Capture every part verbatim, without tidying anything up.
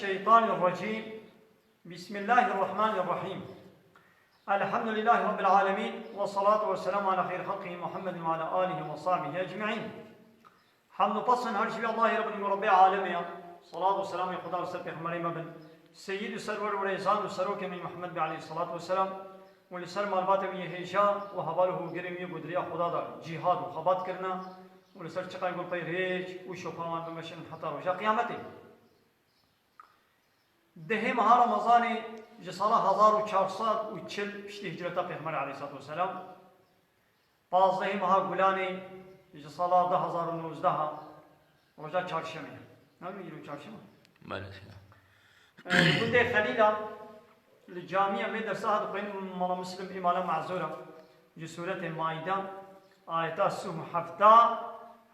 الشيطان الرجيم. بسم الله الرحمن الرحيم. الحمد لله رب العالمين، والصلاة والسلام على خير خلقه محمد وعلى آله وصحبه أجمعين. Hemd û pesn her ji vî Allahê Rabbî û Rabbê alemê ya. Salat û selamê Xweda li ser Pêxemberê me bin. Seyyid û serwer û rêzan û serokê me Muhammed Bey aleyhissalatu vesselam û li ser malbatê wî yê hêja û heval û hogirên wî ku di riya Xweda de cîhad û xebat kirine û li ser çiqayên ku li pey rêç û şopa wan bimeşin heta roja qiyametê. Dehê meha Remezanê ji sala hezar û çar sed û çil piştî hicreta Pêxemberê aleyhissalatu vesselam, pazdehê meha Gulanê ji sala du hezar û nozdeh, roja çarşemê. Ne bileyim, îro çarşema? Belê. Ee, gundê Xelîla li camiya me dersa hat xwên mala Muslim îmala mazûra ji sûretê Maîda ayeta sih û hefta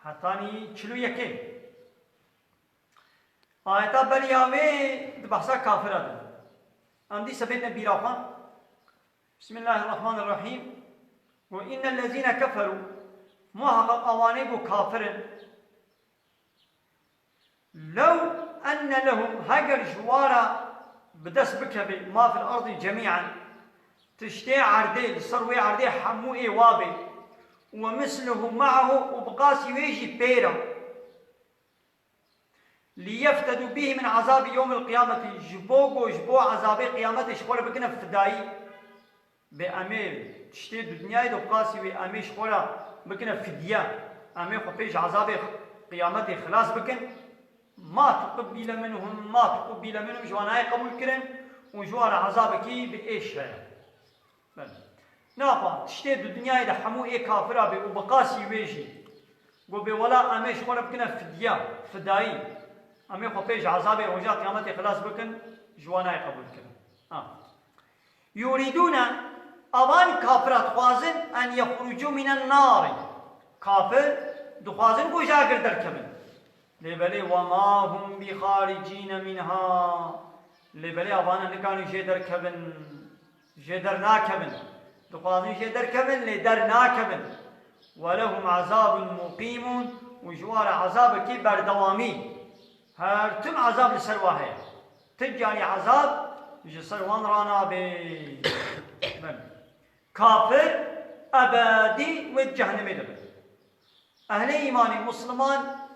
hetanî çil û yekê. Ayeta beriya wê di behsa kafira de. Em dîsa bêne bîra xwe. Bismillahirrahmanirrahîm. Û innellezîne keferû, muheqeq awanê ku kafir in. Lew enne lehum, heger ji wa re bi dest bikeve, ma fil erdî cemî'en, tiştê erdê, li ser wê erdê hemû ê wa bê. Û misluhu ma'ahu, û bi qasî wê jî pê re. Liyeftedû bihî min ezabî yewmil qiyameti, ji bo ku ji bo ezabê qiyametê ji xwe re bikine fidayî. Bê em ê tiştê di dinyayê de qasî wê em ê ji xwe re bikine fidye. Em ê xwe pê ji ezabê qiyametê xilas bikin. Ma tuqubîle minhum, ma tuqubîle minhum, ji wan nayê qebûl kirin û ji wan re ezabekî bi êş heye. Belê. Naxa tiştê di dinyayê de hemû ê kafira bê û bi qasî wê jî. Go bê wela em ê ji xwe re bikine fidya, fidayî. Em ê xwe pê ji ezabê roja qiyametê xilas bikin, ji wan nayê qebûl kirin. Ha. Yurîdûne, avan kafira dixwazin, en yexrûcû mînen narî. Kafir dixwazin ku ji agir derkevin. Lê belê, وَمَا هُمْ بِخَارِجِينَ مِنْهَا. Lê belê, avana nikarin jê derkevin, jê dernakevin. Dixwazin jê derkevin, lê dernakevin. وَلَهُمْ عَذَابٌ مُقِيمٌ. Û ji wan re ezabekî berdewamî. Her tim ezab li ser wa heye. Ti carî ezab ji ser wan ranabe. Belê. Kafir ebedî wê di cehennemê de be. Ehlê îmanê, musliman,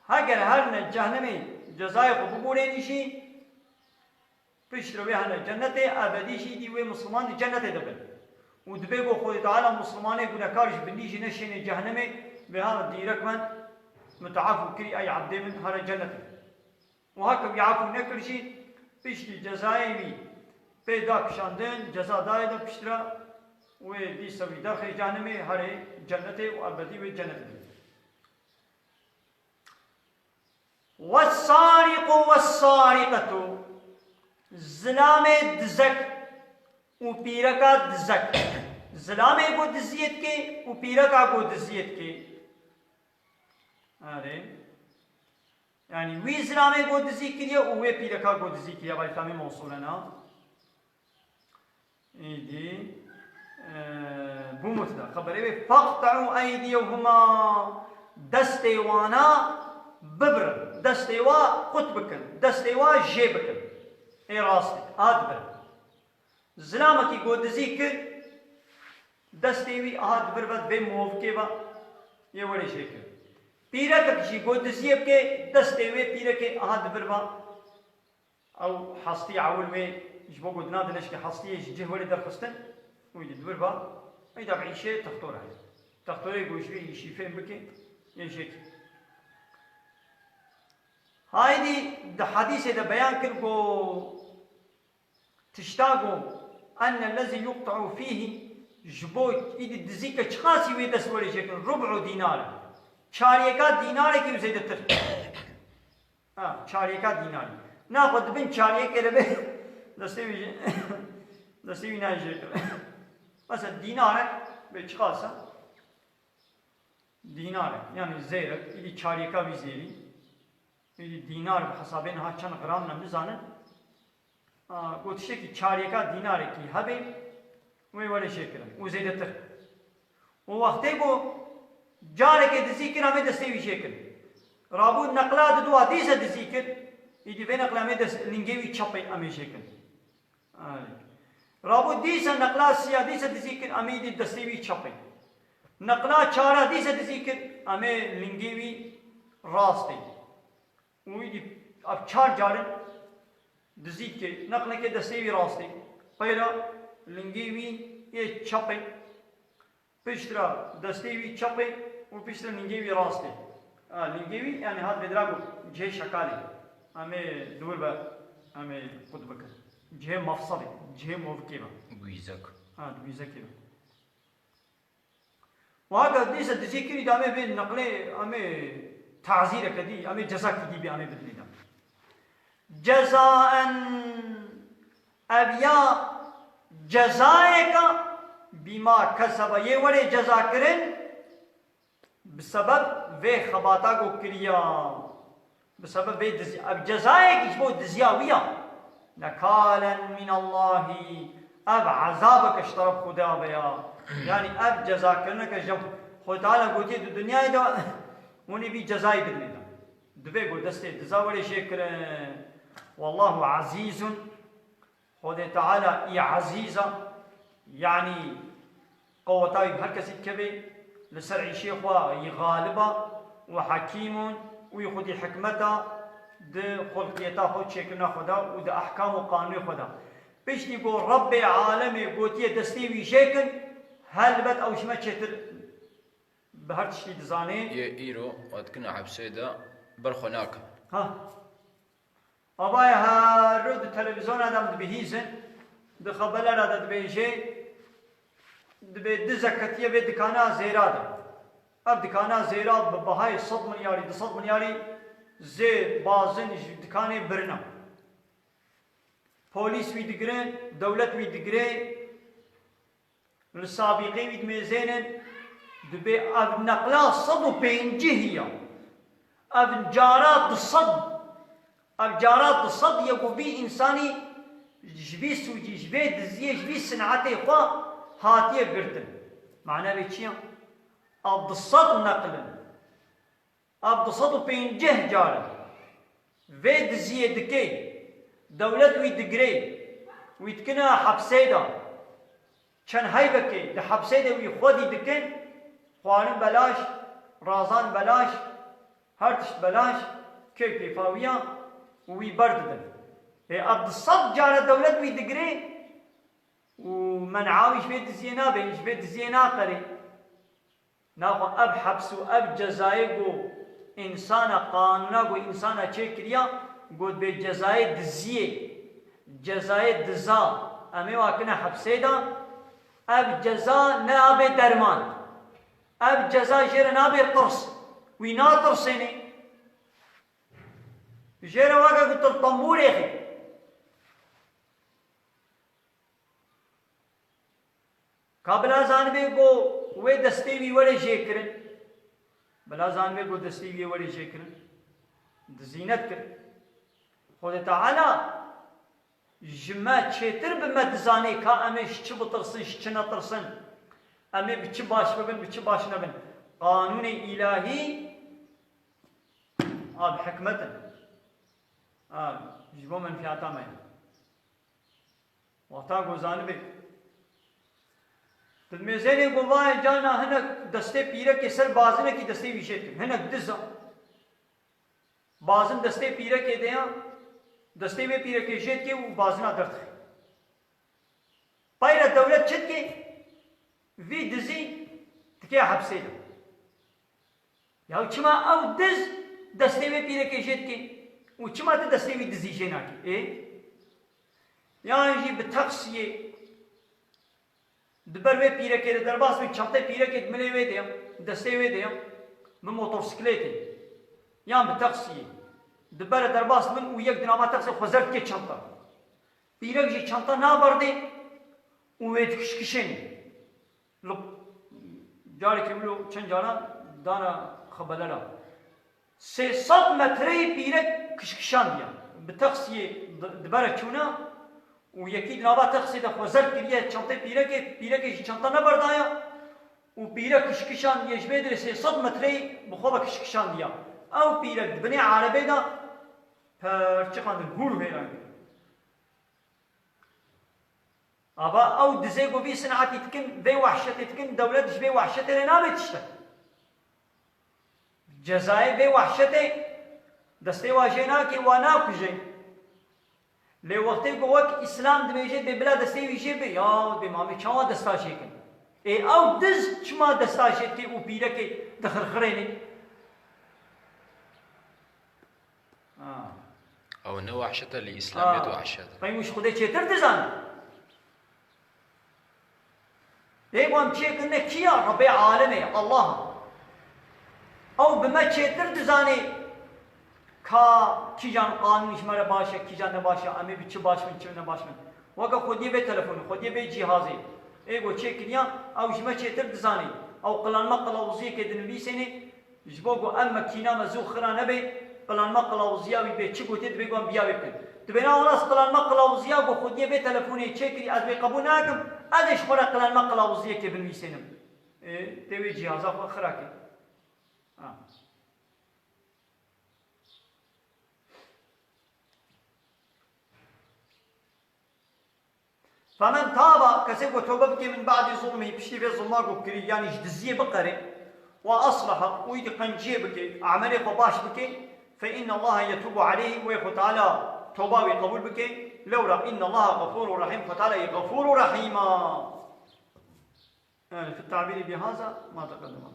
heger herine cehennemê cezayê xwe biborênî jî, piştre wê hene cennetê, ebedî jî dî wê musliman di cennetê de bin. Û dibê ku Xwedê Teala muslimanê gunekar ji binî jî neşênê cehennemê, vê hene dîrek me, min te efû kirî, ey ebdê min, here cennetê. Û heke wî efû nekir jî, piştî cezayê wî pê da kişandin, ceza dayê de piştre wê dîsa wî derxê cehennemê, herê cennetê û ebedî wê cennetê de. وَالسَّارِقُ وَالسَّارِقَةُ. Zilamê dizek û pîreka dizek. Zilamê ku diziyê dike û pîreka ku diziyê dike. Erê. Yani wî zilamê ku dizî kiriye û wê pîreka ku dizî kiriye, belê tamê mewsûlena. Îdî, e, bû mutda. Xeberê wê, فَاقْطَعُوا أَيْدِيَهُمَا. Destê wana bibirin. Destê wa qut bikin. Destê wa jê bikin. Ê rastê. A dibirin. Zilamekî ku dizî kir, destê wî aha di vir ve, vê movkê ve yê werê jê kir. Pîrekek jî ku diziyê bike, destê wê pîrekê aha di vir ve, ew hestî ewil wê ji bo ku dina di leşkê hestiyê ji cih werê derxistin, wî di vir ve, ey de bi îşê textor heye. Textorê ku ji vê îşî fêm bike, yê jê kir. Haydî di hedîsê de beyan kir ku Tişta ku, enne lezî yuqta'u fîhî, ji bo îdî dizî ke çiqasî wê dest werê jê kin, rub'u dînar e. Çaryeka dînarekî û zêdetir. Ha, çaryeka dînarî. Naxwe dibin çaryekê re be, destê wî jê, destê wî nayê jê kin. Mesela dînarek be çiqas e? Dînarek. Yani zêrek, îdî çaryeka wî zêrî. Îdî dînar bi hesabê niha çend gram ne bizanin. A, got tiştekî çaryeka dînarekî hebe, wê were jê kirin. Û zêdetir. Û wextê ku carekê dizî kir, em ê destê wî jê kir. Rabû neqla didu, a dîse dizî kir. Îdî vê neqlê em ê dest, lingê wî çepê em ê jêkin. Ay. Rabû dîsa neqla siya dîsa dizî kir, em ê îdî destê wî çepê. Neqla çara dîsa dizî kir, em ê lingê wî rastê. Û îdî ev çar carin dizî dike, neqleke destê wî rastê. Peyra lingê wî yê çepê. Piştre destê wî çepê û piştre lingê wî rastê. A, lingê wî, yani hat vêdira got, cihê şekalê. Em ê dûr be, em ê qut bikin. Cihê mefselê, cihê movikê be. Gwîzek. Ha, di gwîzekê be. Û heke dîsa dizî kirî de em ê vê neqlê, em ê tazîreke dî, em ê cezakî dî bê, em ê bidinê de. Cezaen, ev ya cezayeke bîma kesebe, yê werê cezakirin bi sebeb vê xebata ku kiriya, bi sebeb vê dizî. Ev cezayek ji bo diziya wî ya. Nekalen min Allahî, ev ezabeke ji teref Xuda ve ya. Yani ev cezakirineke ji Xwedê Teala gotiye di dinyayê de hûn ê vî cezayê bidinê de. Divê ku destê diza were jê kirin. Wallahu azîzun. Xwedê Teala î ezîz a, yanî qeweta wî bi her kesî dikeve, li ser îşê xwe î xalib a, û hekîmûn, û î xwedî hikmet a di xulqiyeta xwe, çêkirina xwe de û di ehkam û qanûnê xwe de. Piştî ku Rebbê alemê gotiye destê wî jê kin, helbet ew ji me çêtir bi her tiştî dizanê. Yê îro, we dikine hepsê de, ber xwe nakin. Ha. Avayê her roj di televîzyona de em dibihîzin, di xebelera de dibêje, dibê dizek ketiye vê dikana zêra de. Ev dikana zêra bi bahayê sed milyarî, du sed milyarî zêr, bazin ji dikanê birine. Polîs wî digire, dewlet wî digire, Li sabîqê wî dimêzênin, dibê ev neqla sed û pêncî ya. Ev cara du sed, ev cara du sed ye ku vî însanî ji vî sûcî, ji vê diziyê, ji vî sinetê xwe hatiye girtin. Mane vê çi ye? Ev du sed neql in. Ev du sed û pêncî car in. Vê diziyê dike, dewlet wî digire, wî dikine hepsê de. Çend heyvekê di hepsê de wî xwedî dikin, xwarin belaş, razan belaş, her tişt belaş, kê kêfa wî ya û wî berdidin. Ê ev du sed care dewlet wî digire û men'a wî ji vê diziyê nabe, ji vê diziyê naqerê. Naxwe ev heps û ev cezayê ku însana, qanûna ku însana çêkiriya, got bê cezayê diziyê, cezayê diza, em ê wa kine hepsê de, ev ceza neabe derman. Ev ceza jê re nabe tirs. Wî natirsênê. Jê re weke ku tu li tembûrê xî. Ka bila zanibê ku wê destê wî were jêkirin. Bila zanibê ku destê wî were jêkirin. Dizî nedikir. Xwedê Teala ji me çêtir bi me dizanê ka em ê ji çi bitirsin, ji çi netirsin. Em ê bi çi baş bibin, bi çi baş nebin. Qanûnê îlahî a bi hikmet in. A ji bo menfiyata me ye. Wexta ku zanibê. Tu dimêzênê ku vayê carna hinek destê pîrekê ser bazinekî destê wî jê dikin. Hinek diz a. Bazin destê pîrekê de ya. Destê vê pîrekê jê dike û bazina derdixe. Peyre dewlet çi dike? Vî dizî dike hepsê de. Ya çima ew diz destê vê pîrekê jê dike û çima tu destê wî dizî jê nakî? Ê? Yan jî bi teqsiyê di ber vê pîrekê de derbas bin, çantê pîrekê di milê wê de ya, destê wê de ya, bi motorsîklêtê. Yan bi teqsiyê. Di ber derbas bin û yek di nava teqsê xwe zer dike çanta. Pîrek jî çanta naberdê û wê dikişkişênê. Li carekî wilo çend caran dana xebelera. Sê sed metreyê pîrek kişkişandiye. Bi teqsiyê di, di bere çûna û yekî di nava teqsê de xwe zer kiriye çantê pîrekê, pîrekê jî çanta neberdaya û pîrek kişkişandiye ji vê derê sê sed metreyê bi xwe ve kişkişandiya. Ew pîrek di binê erebê de Perçiqandin, hûr û hêran kirin. Ava ew dizê ku vî sinetî dikin, vê wehşetê dikin, dewlet ji vê wehşetê re nabe tiştek. Cezayê vê wehşetê destê wa jê nake, wa nakuje. Lê wextê ku wek Îslam dibêje, dê bila destê wî jê be, ya dê mamê çawa desta jê kin? Ê ew diz çima desta jê tê û pîrekê dixirxirêne? Ha. Ew ne wehşet e, li Îslamiyet Ha. wehşet e. Qey wî ji Xwedê çêtir dizane? Ê wan çêkirine kî ya? Rebê alemê, Allah. Ew bi me çêtir dizane ka kîjan qanûn ji me re baş e, kîjan ne baş e, em ê bi çi baş bin, çi ne baş bin. Weke xwediyê vê telefonê, xwediyê vê cîhazê. Ê go çêkiriya, ew ji me çêtir dizane. Ew qilanma qilawuziyekê dinivîsêne, Ji bo ku ev mekîna me zû xira nebe, qilanma qilawuziya wî bê çi gotê, dibê ku em biya wê bikin. Dibê na wala ez qilanma qilawuziya ku xwediyê vê telefonê çêkirî, ez wê qebûl nakim, ez ê ji xwe re qilanma qilawuziyekê binivîsênim. Ê, tê wê cîhaza xwe xira kir. Ha. Femen taba, kesê ku tobe bike min ba'dî zulmî, piştî vê zulma ku kirî, yanî ji diziyê biqere, we asleha, û îdî qenciyê bike, emelê xwe baş bike, fe inne Allahe yetubu aleyh, wê Xwe Teala toba wî qebûl bike, lewra inne Allahe gafûrû rehîm, Xwe Teala yê gafûr û rehîm a. Yani, fi tabîrî bihaza ma teqedema.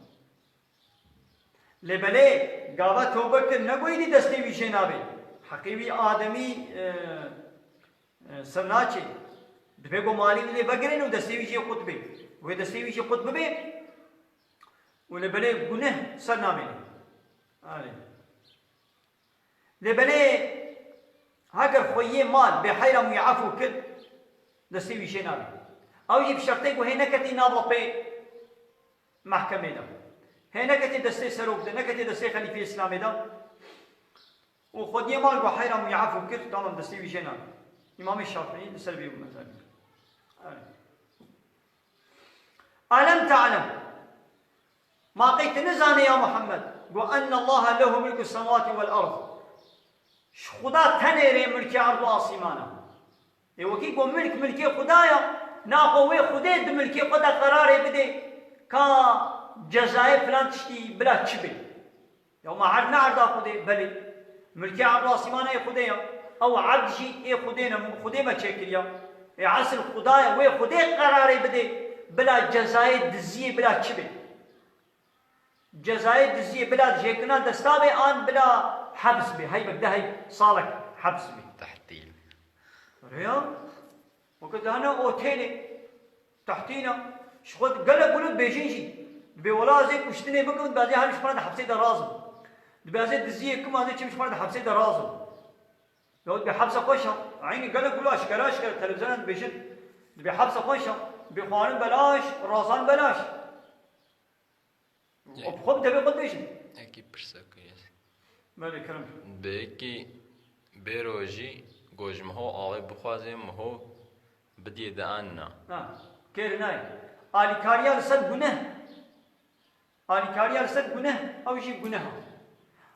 Lê belê, gava tobe kir, ne ku êdî destê wî jê nabe. Heqê wî ademî, e, e, ser naçê. Dibe ku malê wî lê vegirin û destê wî jê qut be. Wê destê wî jê qut bibe û lê belê guneh ser namêne. Alê. Lê belê heger xweyê mal bê heyra wî efû kir, destê wî jê nabe. Ew jî bi şertê ku hê neketî nav lapê mehkemê de. Hê neketî destê serok de, neketî destê xelîfê Îslamê de. Û xwediyê mal ku heyra wî efû kir, tamam destê wî jê nabe. Îmamê Şafîî li ser vê mezhebî. Evet. Elem te'lem. Ma qey tu nizanî ya Muhammed, ku enne Allaha lehu milku semawati wel ard. Ji Xuda tenê rê milkê erd û asîman e. Ê wekî ku milk milkê Xuda ya, naxwe wê Xwedê di milkê xwe de qerarê bide ka cezayê filan tiştî bila çi be. Ya ma erd ne erda Xwedê, belê. Milkê erd û asîman ê Xwedê ya. Ew erd jî ê Xwedê ne, Xwedê me çêkiriya. Ê esil Xuda ye, wê Xwedê qerarê bide bila cezayê diziyê bila çi be. Cezayê diziyê bila jêkirina desta be an bila hebs be, hey bek de hey salek hebs be. Tehtîl. Rêya? Weke dane otêlê. Tehtîna. Ji xwe gelek gulû dibêjin jî. Dibê wela ez ê kuştinê bikim, dibê ez ê herim ji xwe re di hepsê de razim. Dibê ez ê diziyê kim, ez ê çim ji xwe re di hepsê de razim. Ya dibê hepsa xweş e. Eynî gelek gulû aşkera aşkera televîzyonan dibêjin. Dibê hepsa xweş e. Dibê xwarin belaş, razan belaş. Û bi xwe bi devê xwe dibêjin. Yekî pirsa kiriye. Belê, kerem. Bi yekî bê rojî go ji miho avê bixwaze, miho bidiyê de an na. Ha, kêr nayê. Alîkariya li ser guneh. Alîkariya li ser guneh, ew jî guneh e.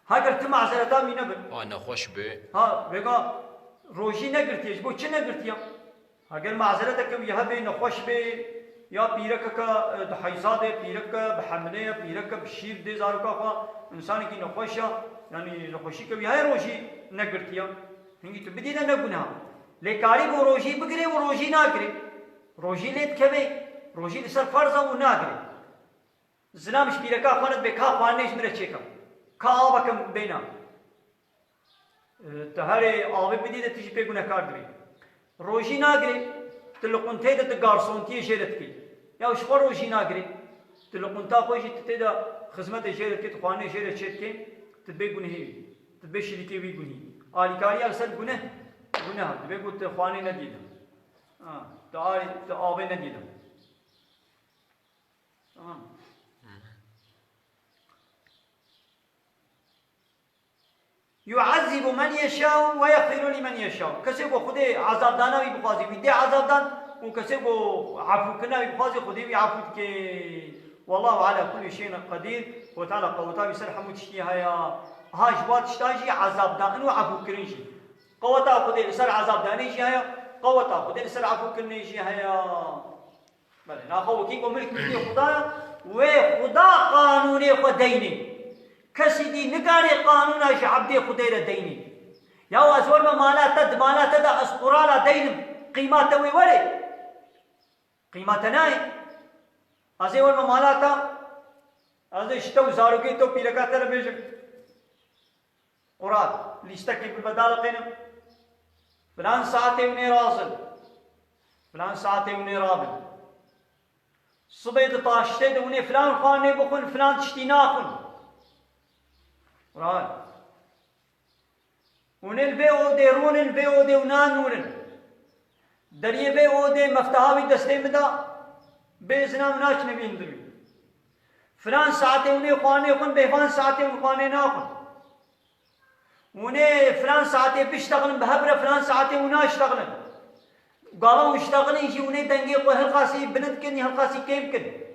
Heger tu mazereta wî nebin. Ha, nexweş be. Ha, vêga rojî negirtiye, ji bo çi negirtiye? Heger mazereteke wî hebe, nexweş be, ya pîrekeke, e, di heyza de, pîreke bi hemile ye, pîreke bi şîr dê zaroka xwe, însanekî nexweş e, yanî nexweşîke wî heye rojî negirtiye. Hingî tu bidî de ne guneh e. Lê karî bo rojî bigirê û rojî nagirê. Rojî lê dikeve, rojî li ser ferz e û nagirê. Zilam ji pîreka xwe re dibê ka xwarinê ji min re çêke. Ka aveke bêna. E, tu herê avê bidî de tu jî pê gunehkar dibî. Rojî nagirê, tu li quntê de tu garsontiyê jê re dikî. Ya ji xwe rojî nagirê. Tu li qunta xwe jî tu tê de xizmetê jê re dikî, tu xwarinê jê re çêdikî, tu dibê gunehî wî. Tu dibê şirîkê wî gunî. Alîkariya li ser guneh, guneh e. Dibê ku tu xwarinê nedî de. Ha, tu arê, tu avê nedî de. Tamam. Yu'azzibu men yeşâ'u ve yagfiru limen yeşâ'u. Kesê ku Xwedê ezabdana wî bixwazî, wî dê ezabdan û kesê ku efûkirina wî bixwazî, Xwedê wî efû dike. Wallahu ala kulli şeyin qedîr. Xwedê Teala qeweta wî ser hemû tiştî heye. Ha ji wan tiştan jî ezabdan û efûkirin jî. Qeweta Xwedê li ser ezabdanê jî heye, qeweta Xwedê li ser efûkirinê jî heye. Belê, naxwe wekî ku milk milkê Xuda ye, wê Xuda qanûnê xwe deynê. Kesî dî nikare qanûna ji ebdê Xwedê re deynê. Ya ez werme mala te, di mala te de ez qurala deynim, qîma te wê were. Qîma te nayê. Ez ê werme mala te, ez ê ji te û zarokê te û pîreka te re bêjim. Qural, lîstekê bi bedal qênim. Filan saetê hûn ê razin. Filan saetê hûn ê rabin. Sibê di taştê de hûn ê filan xwarinê bixwin, filan tiştî naxwin. Qural. Hûn ê li vê odê rûnin, vê odê û nanûrin. Deriyê vê odê mefteha wî destê min da, bê zina min naçine vî hundirî. Filan saetê hûn ê xwarinê xwin, bê van saetê hûn xwarinê naxwin. Hûn ê filan saetê biştexilin, bi hev re filan saetê hûn naştexilin. Gava hûn ştexilin jî hûn ê dengê xwe hilqasî bilind kin, hilqasî kêm kin.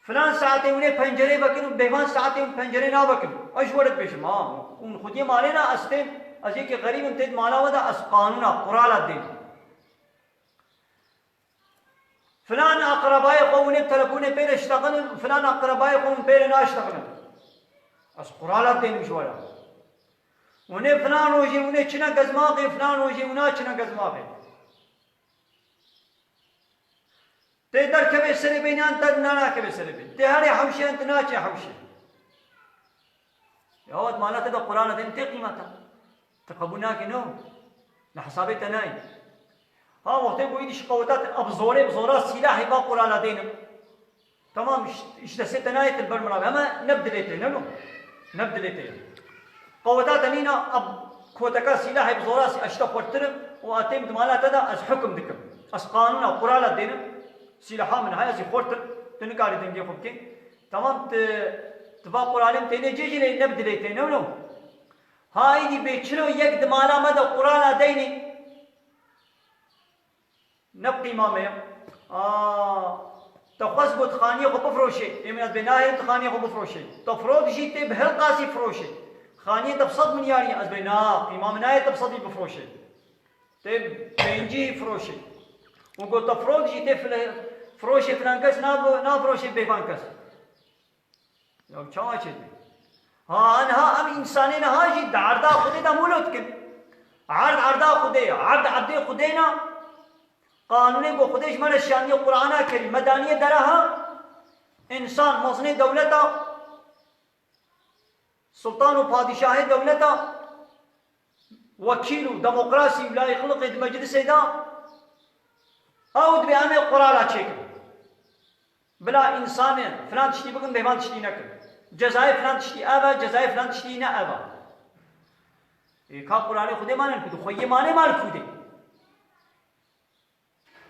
Filan saetê hûn ê pencerê vekin û bêvan saetê hûn pencerê navekin. Ez ji we re dibêjim, ha, hûn xwediyê malê ne, ez têm, ez yekî xerîb im, tê di mala we de, ez qanûna, qurala dêm. Filan aqrebayê xwe hûn ê telefonê pê re ştexilin, filan aqrebayê xwe hûn pê re naştexilin. Ez qurala dêm ji we re. Hûn ê filan rojê hûn ê çine gezmaxê, filan rojê hûn naçine gezmaxê. Tê derkevê serê bê, yan te nanakevê serê bê. Tê herê hewşê, yan te naçê hewşê. Ya wet mala te de Qur'ana te tê qîmeta. Te qebûl nake, no. Li hesabê te nayê. Ha, wextê ku îdî ji qeweta te, bi zorê, bi zora sîlahê va Qur'ana deynim. Tamam, îş-, îşte sê te nayê til ber min rabe. Hema ne bi dilê te, ne no. Ne bi dilê te ye. Qeweta te nîna, ab koteka sîlahê bi zora sî eşte xwertir im û a têm di mala te de ez hukm dikim. Ez qanûna, qurala dênim, sîlaha min heye, ez jî xwertir, tu nikarî dengê xwe bikî. Tamam, ti, ti va quralê min tênê cê jî lê ne bi dilê tê, ne wilo? Ha, îdî bê çilo yek di mala me de qurala deynê. Ne bi qîma me ye. A, te xwest got xaniyê xwe bifroşê. Ê min ez bê nahêlim tu xaniyê xwe bifroşê. Tefrod jî tê bi hilqasî firoşê. Xaniyê te bi sed milyarî ye. Ez bê na, qîma min nayê te bi sedî bifroşê. Tê pêncî firoşê. Û got tefrod jî tê file-, firoşê filan kes, na, nafiroşê bêvan kes. Ya çawa çêdibê? Ha, niha em însanê niha jî di erda Xwedê de mûlo dikin. Erd erda Xwedê ye, erd erdê Xwedê ne. Qanûnê ku Xwedê ji me re şandiye Qur'ana Kerîm, me daniye dera ha. Însan mezinê dewleta, sultan û padîşahê dewleta, wekîl û demokrasî û layîqliqê di meclisê de, ew dibê em ê qurala çêkin. Bila însanê filan tiştî bikin, bêvan tiştî nekin. Cezayê filan tiştî ev e, cezayê filan tiştî ne ev e. Ê, ka quralê Xwedê mane li ku de, xweyê mane mal ku de.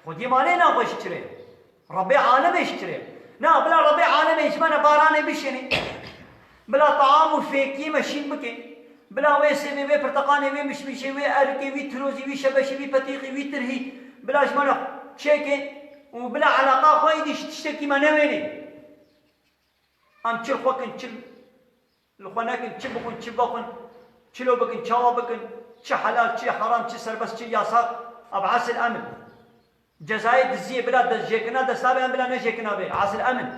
Xwediyê malê naxwe ji çirê. Rebbê alemê ji çirê. Na, bila Rebbê alemê ji me re baranê bişênê. Bila taam û fêkiyê me şîn bike. Bila wê sêvê, wê pirteqanê, wê mişmişê, wê erikê, wî tirozî, wî şebeşî, wî petîqî, wî tirhî. Bila ji me re çêke û bila eleqa xwe êdî ji tiştekî me newênê. Em çi li xwe kin, çi li xwe nekin, çi bixwin, çi vexwin, çilo bikin, çawa bikin, çi helal, çi heram, çi serbest, çi yasak, ev esil em in. Cezayê diziyê bila de-, jêkirina desta be, em bila ne jêkirina be, esil em in.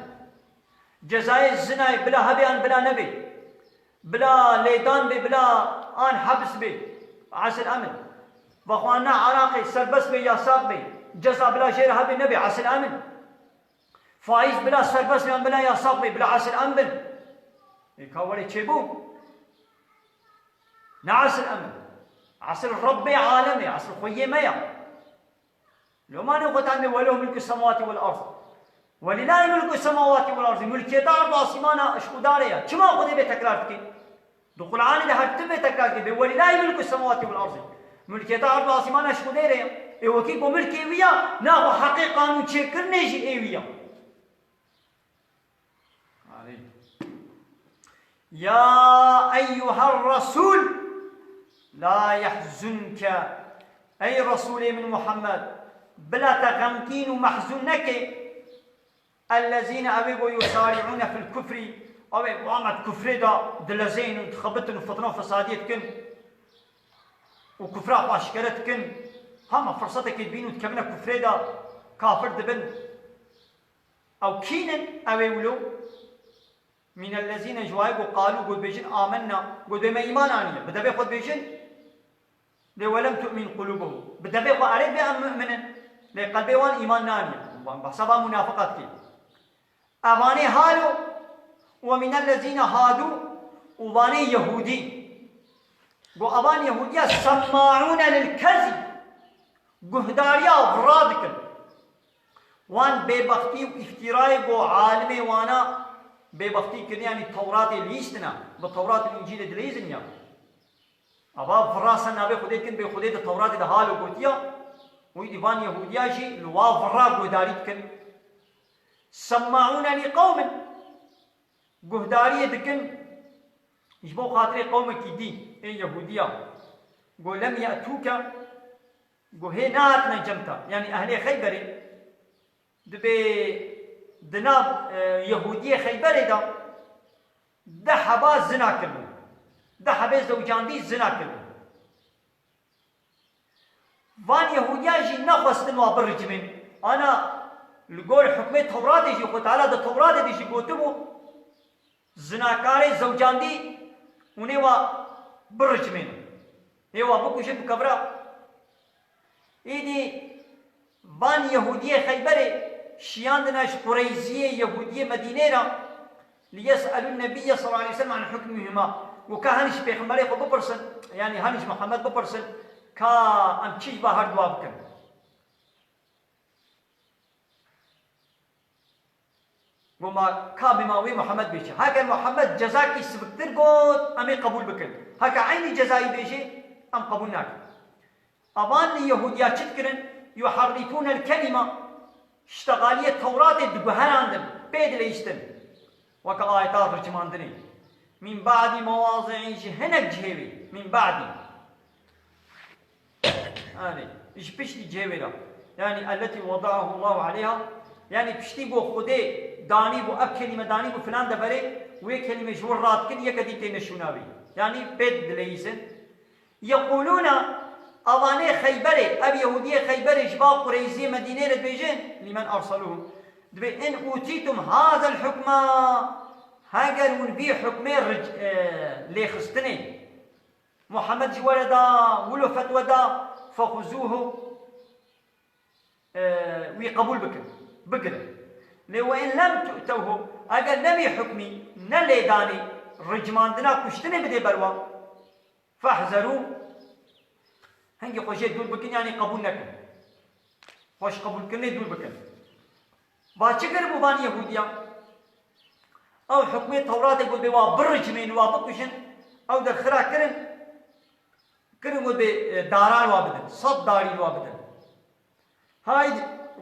Cezayê zinayê bila hebe, em bila nebe. Bila lêdan be, bila an hebs be, esil em in. Vexwarina eraqê serbest be, yasak be, ceza bila jê re hebe, nebe, esil em in. Faîz bila serbest yan bila yasak be, bila esil em bin. Ê ka werê çêbû? Ne esil em in. Esil Rebbê alemê, esil xweyê me ya. Lomanê xwe tane, "Ve lehu mulku semawati vel ard." Ve lillahi mulku semawati vel ard. Mulkiyeta erd û asîmana ji Xwedê re ya. Çima Xwedê bê tekrar dike? Di Qur'anê de her tim vê tekrar dike, "Ve lillahi mulku semawati vel ardî." Mulkiyeta erd û asîmana ji Xwedê re ye. Ê wekî ku milkê wî ya, naxwe heqê qanûn çêkirinê jî ê wî ya. Alî. Ya eyyuher resûl, la yehzunke. Ey Resûlê min Muhammed, bila te xemgîn û mehzûn neke. Ellezîne, ew ê ku yusari'ûne fil kufrî, Ew ê Muhammed kufrê de dilezên û dixebitin û fitne û fesadiyê dikin û kufra xwe aşkere dikin. Hema firsetekê dibîn û dikevine kufrê de kafir dibin. Ew kîn in? Ew ê wilo. Mînellezîne ji wayê ku qalû, ku dibêjin amenna, ku dibê me îman aniye. Bi devê xwe dibêjin, lê welem tu'min qulûbuhum. Bi devê xwe erê dibê em mu'min in. Lê qelbê wan îman naniye. Wan behsa van munafiqa dike. Evanê halo we mînellezîne hadû û vanê Yehûdî. Ku evan Yehûdiya semma'ûne lil kezîb. Guhdariya vira dikin. Wan bêbextî û îftîrayê ku alimê wana bêbextî kirine, yanî Tewratê lîstine, bi Tewrat û Încîlê dileyîzin ya. Ava vira ser navê Xwedê dikin, bê Xwedê di Tewratê de halo gotiya, û îdî van Yehûdiya jî li wa vira guhdarî dikin. Semma'ûne lî qewmin, guhdariyê dikin ji bo xatirê qewmekî dî ê Yehûdiya. Go lem ye'tûke, go hê nehatine cem te. Yanî ehlê Xeyberê dibê di nav, e, Yehûdiyê Xeyberê de deh heba zina kiribû. Deh hebê zewcandî zina kiribû. Van Yehûdiyan jî nexwestin wa biricimên. Ana li gor hukmê Tewratê jî, Xwe Teala di Tewratê de jî gotibû, zinakarê zewcandî hûn ê wa biricimên. Ê wa bikujin, bikevra. Îdî van Yehûdiyê Xeyberê şiyandine ji Qureyziyê Yehûdiyê Medînê re, liyes'elûn nebiyye sallallahu aleyhi ve sellem an hukmihima. Û ka henî ji pêxemberê xwe bipirsin, yanî henî ji Muhammed bipirsin, ka em çi ji ba her duwa bikin. Goma ka bima wê Muhammed bêje. Heger Muhammed cezakî siviktir got, em ê qebûl bikin. Heke eynî cezayî bêje, em qebûl nakin. Evan li Yehûdiya çi dikirin? Yuharrifûnel kelîma, ştexaliyê Tewratê diguherandin, pê dileyîstin. Weke ayeta ricmandinê. Min ba'dî mewazi'î, ji hinek cihê wê. Min ba'dî. Yanî, ji piştî cihê wê re. Yanî, elletî weda'ahu Allahu aleyha. Yanî, piştî ku Xwedê danî bû, ev kelîme danî bû filan deverê, wê kelîme ji wir radikin, yeke dî têne şûna wê. Yanî, pê dileyîzin. Yeqûlûne, evanê Xeyberê, ev Yehûdiyê Xeyberê ji ba Qureyziyê Medînê re dibêjin, lîmen erselûhum. Dibê, in ûtîtum hazel hukma, heger hûn vî hukmê ric-, e, lêxistinê, Muhammed ji we re da, wilo fetwe da, fexuzûhu, e, wî qebûl bikin, bigirin. Lê we in lem tu'tewhu, eger ne vî hukmî, ne lêdanê, ricmandina kuştinê bidê ber wan, fehzerû, hingî xwe jê dûr bikin, yanî qebûl nekin. Xwe ji qebûlkirinê dûr bikin. Va çi kiribû van Yehûdiyan? Ew hukmê Tewratê got bê wa biricimên, wa bikujin, ew derxira kirin, kirin got bê, e, daran wa bidin, sed darî wa bidin. Hayd,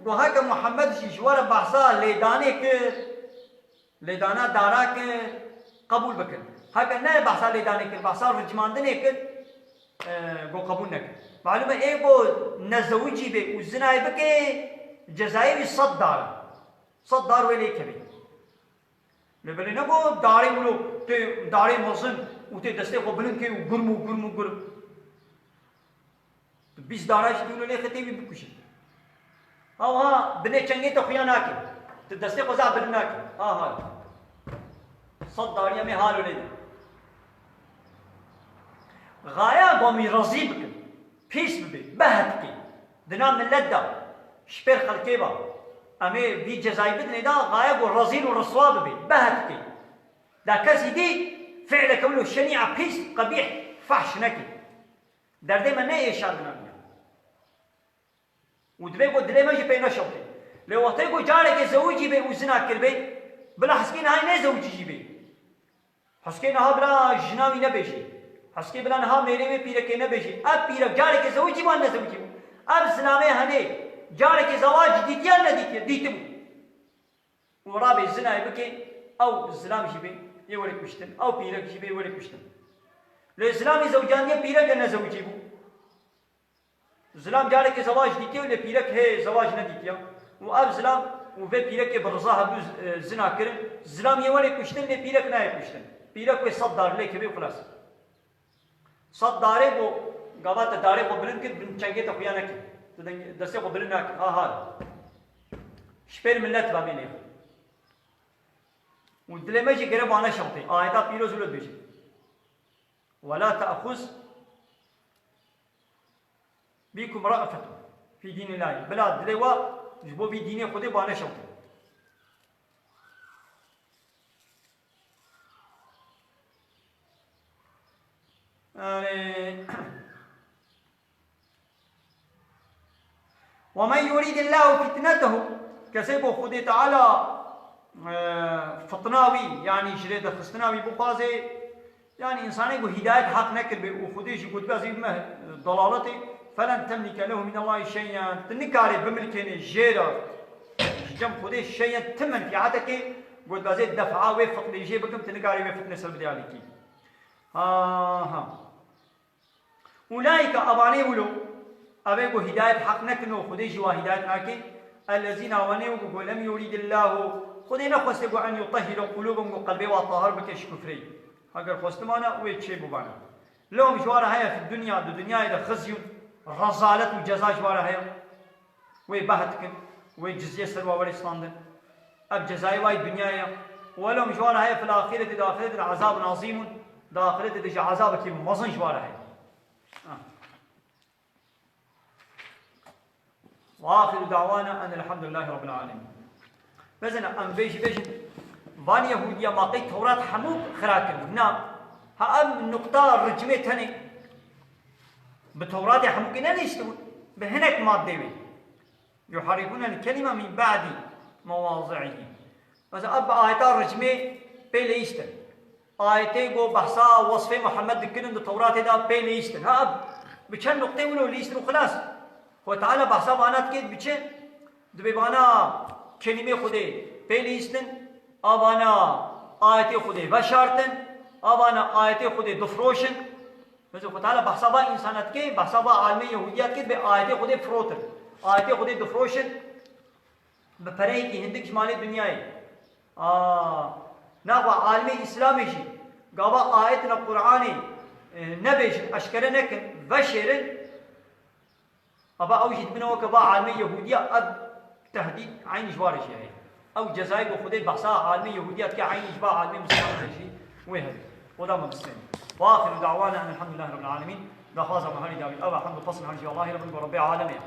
got heke Muhammed jî ji we re behsa lêdanê kir, lêdana dara kir, qebûl bikin. Heke ne behsa lêdanê kir, behsa ricmandinê kir, e, got qebûl nekin. Malûm e, ê got nezewicî bê û zinayê bike, cezayê wî sed dar e. Sed dar wê lê kevê. Lê belê ne got darê wilo, tê darê mezin û tê destê xwe bilind kê û gurm û gurm û gurm. Tu bîst dara jî dûno lê xetê wî bikujî. Ew ha binê çengê te xuya nake. Tu destê xwe zaf bilind nake. Aha. Sed darî em ê halo lê de. Xaya gomî rezî bikin. Pîs bibe, behedikê. Di nav milet de, ji pêr xelkê ve, em ê vî cezayî bidinê de, xaya ku rezîl û riswa bibe, behedikê. Da kesî dî, fi'leke wilo şenî'a pîs, qebîh, fehş neke. Derdê me ne ê şandina wî ye. Û divê ku dilê me jî pê neşewite. Lê wextê ku carekê zewicî bê û zina kiribê, bila heskê niha nêzewicî jî bê. Heskê niha bila jina wî nebêjî. Heskê bila niha mêrê wê pîrekê nebêjî. Ev pîrek carekê zewicî bû an nezewicî bû. Ev zilamê henê carekê zewac dîtiye an nedîtiye? Dîtibû. Û rabê zinayê bike, ew zilam jî bê, yê were kuştin. Ew pîrek jî bê, were kuştin. Lê zilamê zewcandiye pîreke nezewicî bû. Zilam carekê zewac dîtiye û lê pîrek hê zewac nedîtiye. Û ev zilam û vê pîrekê bi riza hebû z-, e, zina kirin. Zilam yê were kuştin, lê pîrek nayê kuştin. Pîrek wê sed dar lê kevê xilas. Sed darê bo, gava te darê xwe bilind kir, bin çengê te xuya nekir. Tu deng-, destê xwe bilind nakir. Ha, ha. Ji pêr millet ve bênê. Û dilê me jî gere bane şewtê. Ayeta pîroz wilo dibêje. وَلَا تَأْخُذْ بِكُمْ رَأْفَةٌ فِي دِينِ اللّٰهِ. Bila dilê we ji bo vî dînê Xwedê bane şewtê. Yani, وَمَنْ يُرِدِ اللّٰهُ فِتْنَتَهُ. Kesê ku Xwedê Teala, e, fitna wî, yani ji rê derxistina wî bixwaze, yani insanê ku hidayet heq nekirbe û Xwedê jî gotbe ez ê bime dalaletê, فَلَنْ تَمْلِكَ لَهُ مِنَ اللّٰهِ شَيْئًا. Tu nikarê bimilkênê jê re, ji cem Xwedê şeyen ti menfîatekê, gotbe ez ê def'a wê fitnê jê bikim, tu nikarê wê fitnê ser bidê alîkî. Ha, ha. Ulaîke, evanê wilo, evê ku hidayet heq nekin û Xwedê jî wa hidayet nake, ellezîne, evanê ku, ku lem yurîdillâhu, Xwedê nexweste ku en yutehhire qulûbahum, ku qelbê wa tahir bike ji kufrê. Heger xwestimane, wê çê bibane. Lewm ji wa re heye fi dunya, di dinyayê de xizyûn, rezalet û ceza ji wa re heye. Wê behs dikin, wê cizyê ser wa were standin. Ev cezayê wa yê dinyayê ye. Welom ji wa re heye fil axireti, di axiretê de ezabun azîmun, di axiretê de jî ezabekî mezin ji wa re heye. Ha. Ve axiru da'wana enel hamdulillahî rabbil alemin. Bezene em vê jî bêjin, van Yehûdiya ma qey Tewrat hemû xira kirin. Na, ha ev nuqta ricmê tenê bi Tewratê hemûkê nelîstibûn, bi hinek maddê wê. يحرفون الكلمة من بعد مواضعه. Mesela, ev bi ayeta ricmê pê leyîstin. Ayetê ku behsa wesfê Muhammed dikirin di Tewratê de pê leyîstin. Ha, ev bi çend nuqtê wilo leyîstin û xilas. Xwe Teala behsa vana dike bi çi? Dibê vana kelîmê Xwedê pê leyîstin, a vana ayetê Xwedê veşartin, a vana ayetê Xwedê difroşin. Mesela Xwe Teala behsa va însana dike, behsa va alimê Yehûdiya dike, dibê ayetê Xwedê firotin. Ayetê Xwedê difroşin, bi pereyekî hindik ji malê dinyayê. A, naxwe alimê Îslamê jî gava ayetna Qur'anê, e, nebêjin, eşkere nekin, veşêrin. Aba ew jî dibine weke va alimê Yehûdiya, ev tehdîd eynî ji wa re jî heye. Ew cezayê ku Xwedê behsa alimê Yehûdiya dike, eynî ji va alimê Misliman re jî wê hebe. Oda me bistên. Ve axiru da'wana enel hamdulillahî rabbil alemin. Daxwaza me herî dawî ev e, hemd û pesn her jî Allahî re bin ku Rebbê alemê ye.